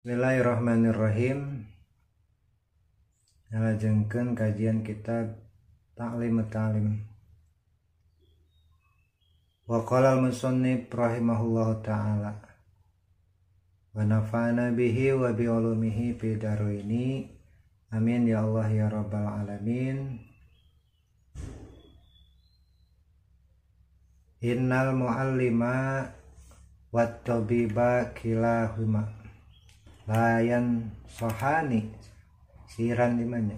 Bismillahirrahmanirrahim. Ngalajengkeun kajian kitab Ta'lim Ta'lim. Wa qala al-musannif rahimahullahu ta'ala wa nafa'ana bihi wa bi ulumihi fi dharaini. Amin ya Allah ya rabbal alamin. Innal muallima wat tabiba kilahuma layan sohani siran dimanya.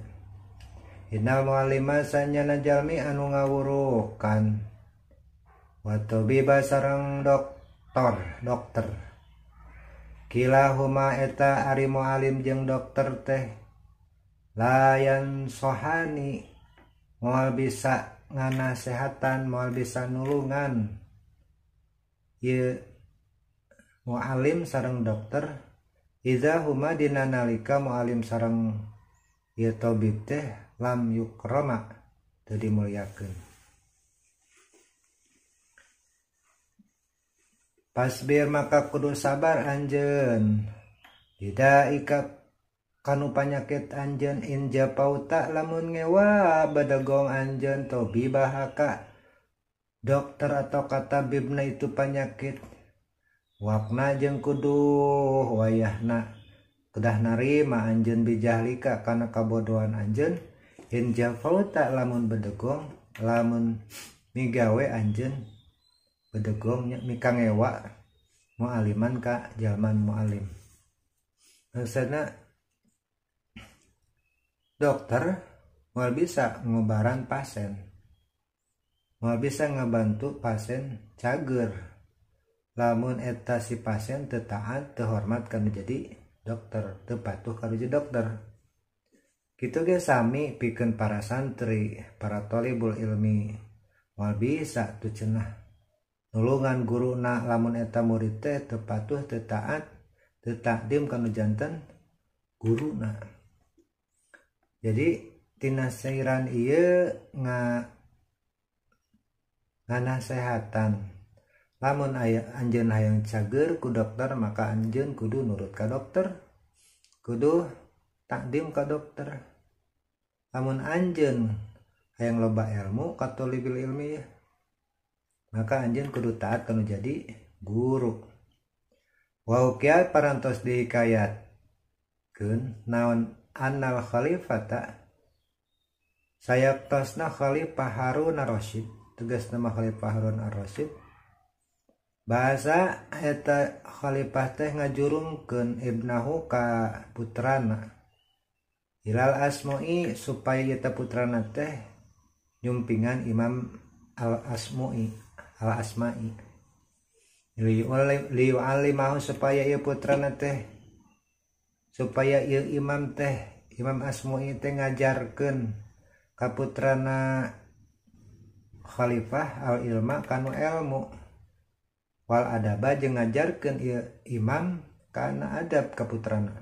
Innal muallima sanyana jalmi anu ngawurukan wa tabiba sareng dokter kilahuma eta ari muallim jeung dokter teh layan sohani moal bisa nganasehatan, moal bisa nulungan ieu muallim sareng dokter. Iza huma dina nalika muallim sareng ieu tabib teh lam yukrama teu dimulyakeun. Pasbir maka kudu sabar anjeun didaika kanu panyakit anjeun inja pauta lamun ngewa badegong anjeun tabibahaka dokter atau katabibna itu panyakit. Wakna jeung kudu wayahna kedah narima anjeun bijahlika kana kabodohan anjeun in jafauta lamun bedegong lamun migawe anjeun bedegong mika ngewa mualiman ka jalman mualim. Maksudna dokter moal bisa ngobaran pasien, moal bisa ngabantu pasien cager lamun eta si pasien teu taat teu hormat kana jadi dokter, teu patuh kana jadi dokter. Kitu ge sami pikeun para santri, para thalibul ilmi moal bisa tu cenah nulungan guruna lamun eta murid teh teu patuh teu taat teu takdim kana janten guruna. Jadi tina sairan ieu nganasehatan lamun aya anjeun hayang cager ku dokter maka anjeun kudu nurut ka dokter, kudu takdim ka dokter. Lamun anjeun hayang loba ilmu ka thalibul ilmi ya, maka anjeun kudu taat kanu jadi guru. Wa ukiat parantos dihikayatkeun naon annal khalifata sayaktosna Khalifah Harun Ar-Rasyid, tegas nama Khalifah Harun Ar-Rasyid. Bahasa eta khalifah teh ngajurungkeun ibnahu ka putrana Hilal Asma'i supaya eta putrana teh nyumpingan Imam Al-Asma'i Al-Asma'i liyu'allimahu supaya ieu putrana teh supaya ieu imam teh Imam Asma'i teh ngajarkeun ka putrana khalifah al-ilma kanu ilmu wal adaba jeung ngajarkeun ieu imam kana adab ka putrana.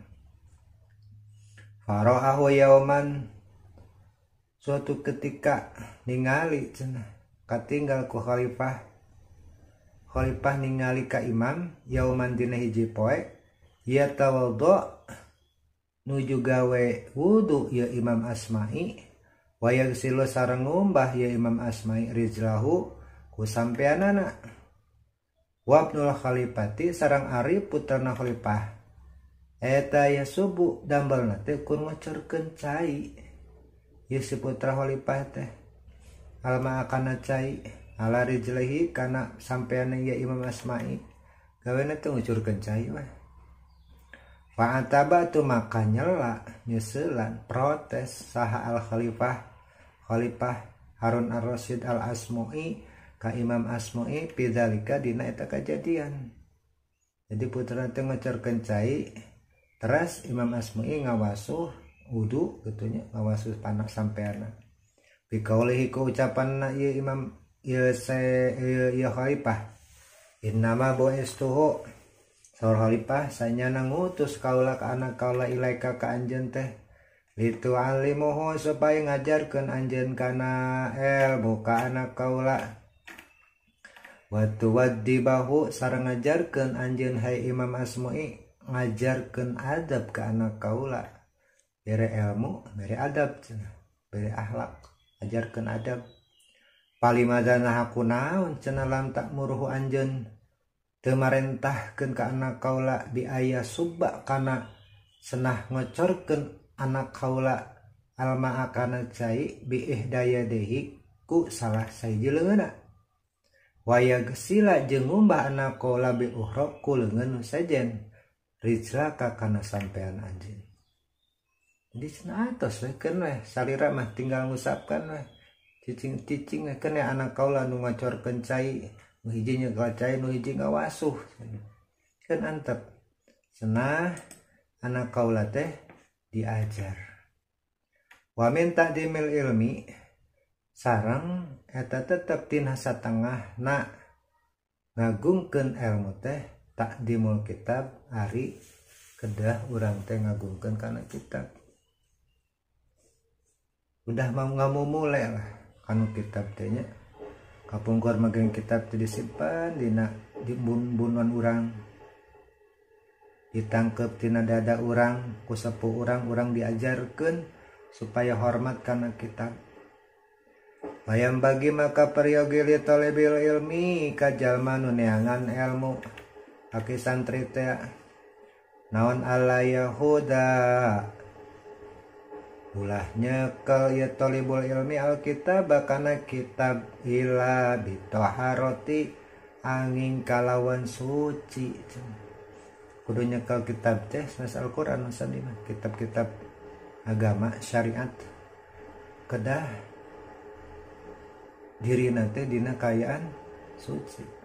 Faraahu yauman suatu ketika ningali cenah katinggal ku khalifah, khalifah ningali ka imam yauman dina hiji poe ya tawaddu nuju gawe wudu ieu Imam Asma'i wa yagsilu sareng ngumbah ieu Imam Asma'i rijlahu ku sampeanana. Wabnul khalifati sarang ari putrana khalifah eta ya subuh dambalna teh kur ngocorkeun cai ieu si putra khalifah teh alma akana cai ala rijlihi kana sampeanna ieu Imam Asma'i gawena teh ngucurkeun cai weh. Fa ataba tu maka nyela nyeuselan protes saha al khalifah khalifah Harun Ar-Rasyid Al-Asma'i ka Imam Asma'i pidzalika dina eta kajadian. Jadi putra teh ngocorkeun cai teras Imam Asma'i ngawasuh wudu kitu nya ngawasuh panak sampeanna. Bikaulihi ku ucapanna ieu Imam ieu ieu khalifah innama bu'istuhu saur khalifah sanyana ngutus kaula ka anak kaula ilaika ka anjeun teh litu'allimuhu supaya ngajarkeun anjeun kana ilmu ka anak kaula wa tuwaddibahu sareng ngajarkeun anjeun hai Imam Asma'i ngajarkeun adab ka anak kaula bere ilmu bere adab cenah bere akhlak ajarkeun adab palimadana hakunaon cenah lam takmuruhu anjeun teu marentahkeun ka anak kaula bi aya subba kana senah ngocorkeun anak kaula almaa kana cai bi ihdayadehi ku salah sahiji leungeunna wayagsila jeung ngumbah anak kaula bi uhra ku leungeun nu sejen rijlaka kana sampean anjeun. Jadi cenah atos we keun we salira mah tinggal ngusapkan we cicing-cicing we keun anak kaula nu ngocorkeun cai nu hiji nyekel cai nu hiji ngawasuh keun antep cenah anak kaula teh diajar. Wa min ta'dimil ilmi sareng eta tetep tina satengahna ngagungkeun ilmu teh takdimul kitab ari kedah urang teh ngagungkeun kana kitab. Udah mau ngamumule lah kanu kitab teh nya. Kapungkur mageung kitab teh disimpan dina dimbun-bunuan urang. Ditangkep tina dada urang ku sepuh urang, urang diajarkeun supaya hormat kana kitab. Bayam bagi maka peryogi li talibil ilmi ka jalma nu neangan ilmu. Aki santri teh naon ala yahuda ulah nyekel ya talibul ilmi alkitab kana kitab ila bitoharoti angin kalawan suci. Kudu nyekel kitab teh sanes Al-Qur'an mah kitab-kitab agama syariat kedah dirina teh dina kaayaan suci.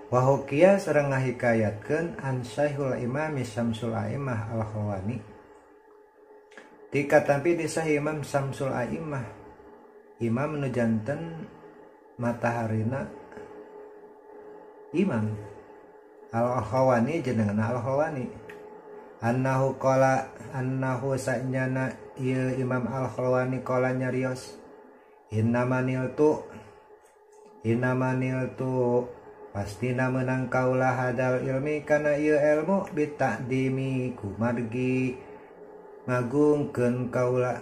Wahukia sareng ngahikayatkeun an Syekhul Imam Syamsul Aimah Al-Khawani tika tampi di Syekh Imam Syamsul Aimah imam nu janten mataharina imam Al-Khawani jenengna Al-Khawani annahu qala annahu sanyana ieu Imam Al-Khawani qala nyarios innamanil tu pastina meunang kaula hadal ilmi kana ieu ilmu bitakdimi kumargi ngagungkeun kaula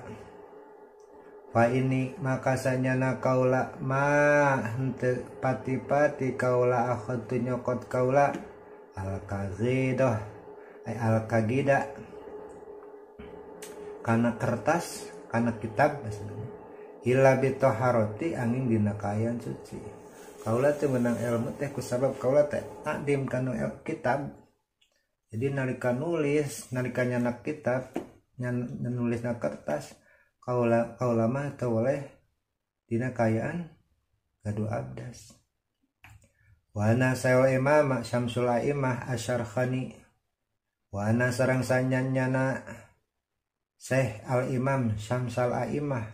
fa ini maka sanyana kaula ma henteu pati-pati kaula akhadtu nyokot kaula al-kazidah ay al-kagida kana kertas kana kitab maksudna illa bitoharoti angin dina kaayaan suci. Kaula teh meunang ilmu teh kusabab kaula teh takdim kana kitab. Jadi nalika nulis, nalika nyanak kitab, nulis na kertas, kaula kaula mah teu boleh dina kaayaan gaduh abdas. Wa ana sayyul imam Syamsul Aimah Asyarkhani wa ana sareng sanyanyana Syekh Al Imam Syamsul Aimah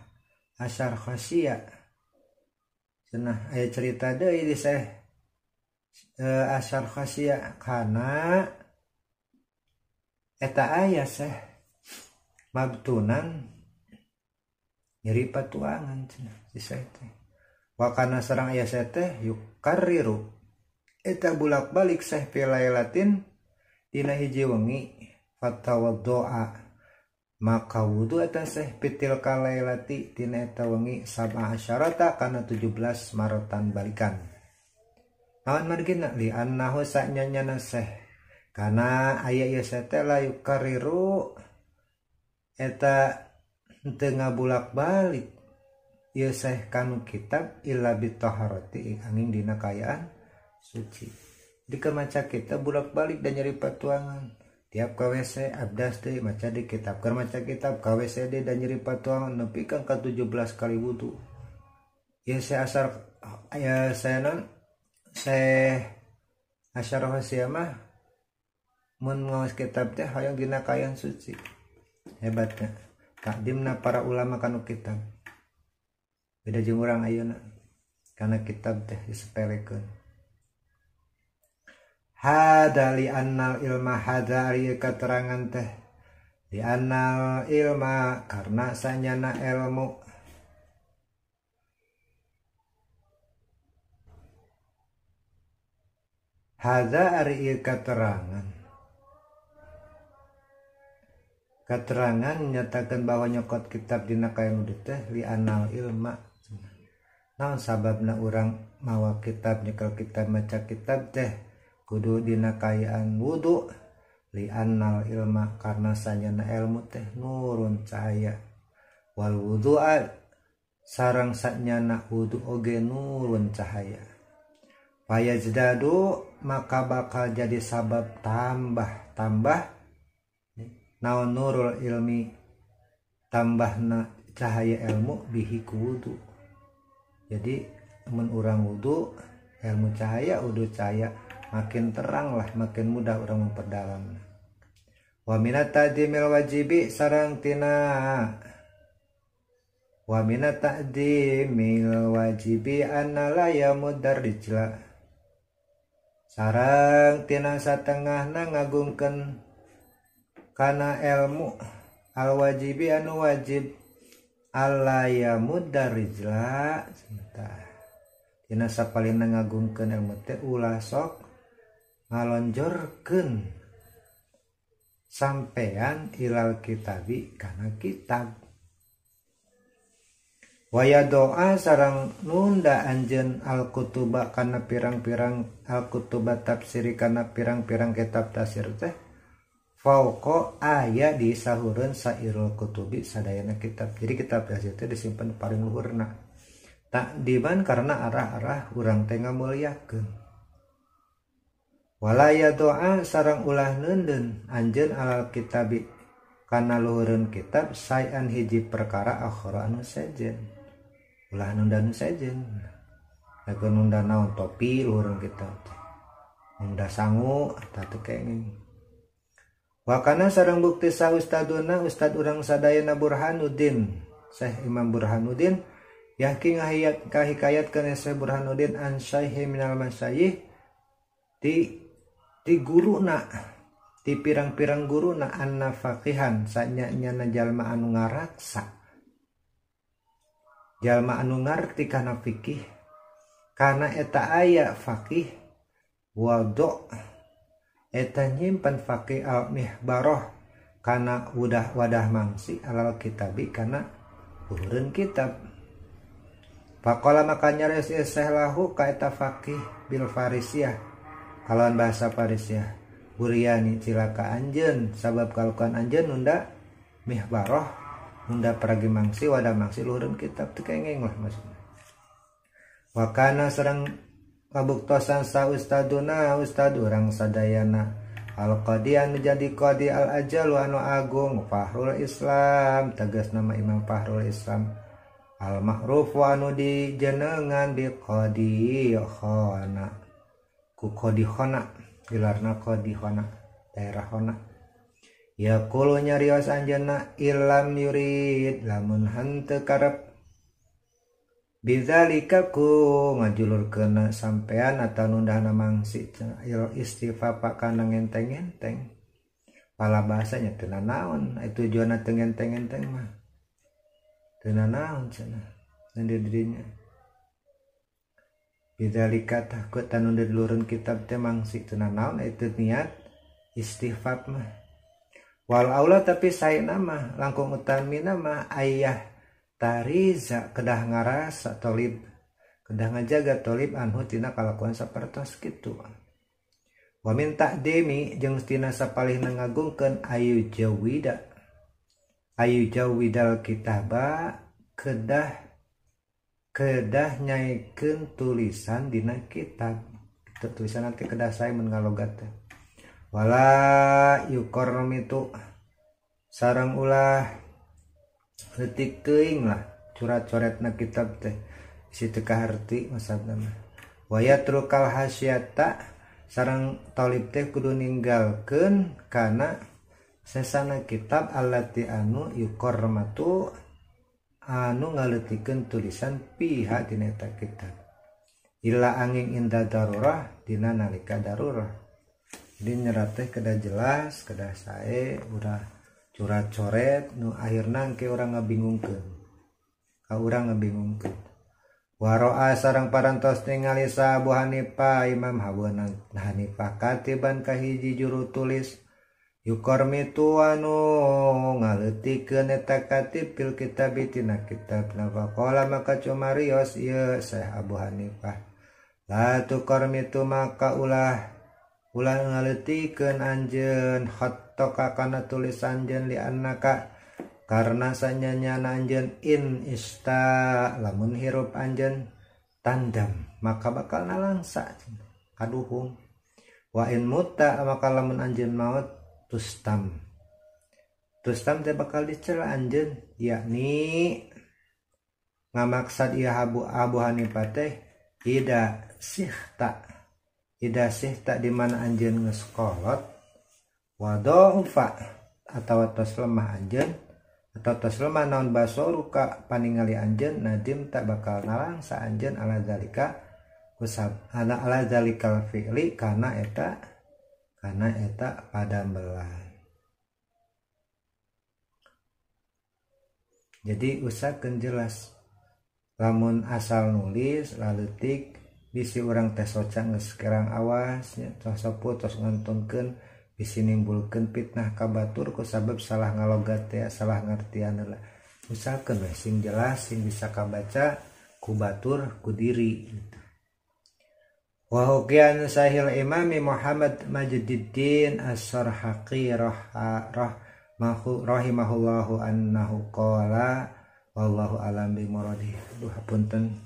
Asyarkhasiyah. Cenah aya cerita deui di Syekh Asyarkhasiyah kana eta aya Syekh mabtunan nyeri patuangan cenah si Syekh teh. Wa kana sareng aya Syekh teh yukarriru eta bulak-balik Syekh fi lailatin dina hiji wengi fatawaddoa maka wudu eta Syekh pitil kalailati tina eta wengi sab'a asyarata kana 17 marotan balikan. Naon margina li annahu sanyanyana Syekh kana aya ieu Syekh teh la yukariru eta teu ngabulak-balik ieu Syekh kanu kitab illa bitaharati angin dina kaayaan suci. Di maca kita bulak-balik dan nyeri patuangan. Tiap KWC abdas deui maca di kitab, keur maca kitab KWC deui dan nyeri patuangan nepi ka 17 kali wudu. Ieu saya asar ya saya non saya asyar mah mun ngaos kitab teh hoyong dina kaayaan suci. Hebatnya takdimna para ulama kanu kitab. Beda jeung urang ayeuna kana kitab teh disepelekeun. Hada li annal ilma hada ari keterangan teh li annal ilma karena sanyana ilmu hada ari keterangan Keterangan menyatakan bahwa nyokot kitab dina kaayaan wudu teh li anal ilma. Naon sababna urang mawa kitab nyekel kitab maca kitab teh kudu dina kaayaan wudu li anal ilma karena sanyana ilmu teh nurun cahaya wal wudu'a sareng sanyana wudu oge nurun cahaya. Fayazdadu maka bakal jadi sabab tambah naon nurul ilmi tambahna cahaya ilmu bihi ku wudu. Jadi mun urang wudu ilmu cahaya wudu cahaya makin terang lah, makin mudah urang memperdalam. Wa minat ta'dimil wajibi sareng tina wa minat ta'dimil wajibi anna la yamudar rijla sareng tina satengahna ngagungkeun kana ilmu al wajibi anu wajib alla yamudar rijla. Tina sapalina ngagungkeun ilmu teh ulah sok ngalonjorkeun sampean ilal kitabi kana kitab. Waya doa sareng nunda anjeun al kutuba kana pirang-pirang al kutuba tafsiri kana pirang-pirang kitab tafsir teh fauqa aya di sahureun sairul kutubi sadayana kitab. Jadi kitab tafsir teh disimpan paling luhurna. Takdiman karena arah-arah urang teh ngamuliakeun. Walaya doa sareng ulah neundeun anjeun alal kitabi kana luhureun kitab saean hiji perkara akhara anu sejen. Ulah nunda nu sejen. Lamun nunda naon topi luhureun kitab teh. Nunda sangu eta teu kenging. Wakana sareng bukti sa ustaduna ustad urang sadayana Burhanuddin Syekh Imam Burhanuddin yahki ngahikayatkeun Syekh Burhanuddin an syaihi minal masyayikh ti guruna ti pirang-pirang guruna anna faqihan sanya-nyana jalma anu ngaraksa jalma anu ngarti kana fikih kana eta aya faqih wado eta nyimpan faqih al mihbaroh kana udah wadah mangsi alal kitabi kana luhureun kitab. Faqala maka nyarios Syekh lahu ka eta faqih bil farisiyah kalawan bahasa farisiyah buriani cilaka anjeun sabab kalakuan anjeun nunda mihbaroh nunda peragi mangsi wadah mangsi luhureun kitab teu kengeng lah maksudna. Wa kana sareng kabuktosan sa ustaduna ustad urang sadayana al qadi anu jadi qadi al ajalu anu agung Fahrul Islam tegas nama Imam Fahrul Islam al ma'ruf anu dijenengan bi qadi khana ku qadi khana gelarna qadi khana daerah khana ya kulo nyarios anjeunna ilam yurid lamun henteu karep bidzalika ku ngajulurkeun sampean atau nundahna mangsi istifafa kana ngenteng-ngenteng pala bahasanya teu naon itu tujuanna teu ngenteng-ngenteng mah teu naon cenah nundur dirinya bidzalika takut tanundur lurun kitab teh mangsi teu naon itu niat istifaf mah wal aula tapi saena mah langkung utamina mah ayah tariza kedah ngarasa tolib kedah ngajaga tolib anhu tina kalakuan sapertos kitu wa min ta'dimi jeung tina sapalihna ngagungkeun ayu jawida ayu jawidal kitaba kedah nyaikeun tulisan dina kitab tulisan nanti kedah sae mun ngalogat teh wala yuqarmitu sareng ulah leutik teuing lah curat-coretna kitab teh isi teu kaharti maksudna mah wa yatrukal hasyata sareng talib teh kudu ninggalkeun kana sesana kitab allati anu yuqarmatu anu ngaleutikeun tulisan piha dina eta kitab illa angin inda darurah dina nalika darurah. Jadi nyerat teh kedah jelas kedah sae udah curat-coret nu akhirna engke urang ngabingungkeun ka urang ngabingungkeun. Waro'a sareng parantos ningali sa Abu Hanifah Imam Abu Hanifah katiban ka hiji juru tulis Yukormitu anu ngaleutikeun eta katib fil kitab tina kitab. Faqala maka cumarios ieu Syekh Abu Hanifah la tukormitu maka ulah ngaleutikeun anjeun khattaka kana tulis anjeun li annaka karena sanyanyana anjeun in ista lamun hirup anjeun tandam maka bakal nalangsa kaduhung wa in mutta maka lamun anjeun maut tustam teh bakal dicela anjeun yakni ngamaksad ieu Abu Hanifah teh ida sihta di mana anjeun geus kolot wa dha'ufa atawa tos lemah anjeun atau tos lemah naon basoruka paningali anjeun nadim tak bakal nalangsa anjeun ala zalika kusab ala zalikal fi'li kana eta padamelan. Jadi usahakeun jelas lamun asal nulis laleutik bisi urang teh soca geus kerang awas nya tos sapu tos ngantunkeun bisi nimbulkeun fitnah ka batur ku sabab salah ngalogat teh salah ngartian heula. Usahakeun we sing jelas sing bisa kabaca ku batur ku diri gitu. Wa hukian sahil imami Muhammad Majdiddin As-Sarhaqi rahimahullahu annahu qala wallahu alam bi muradih. Duh punten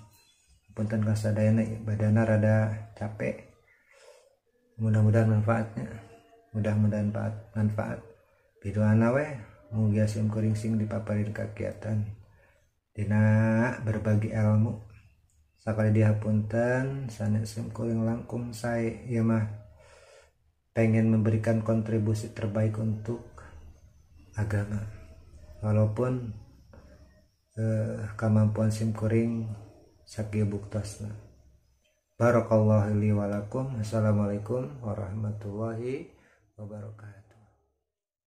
kasadayana badana rada capek. Mudah-mudahan manfaatnya. Mudah-mudahan manfaat. Piduana we mugia sim kuring sing dipaparin kagiatan dina berbagi ilmu. Sakali dihapunten sanes sim kuring langkung sae ieu mah pengen memberikan kontribusi terbaik untuk agama. Walaupun kemampuan sim kuring sakieu buktosna. Barakallahu li wa lakum. Assalamualaikum warahmatullahi wabarakatuh.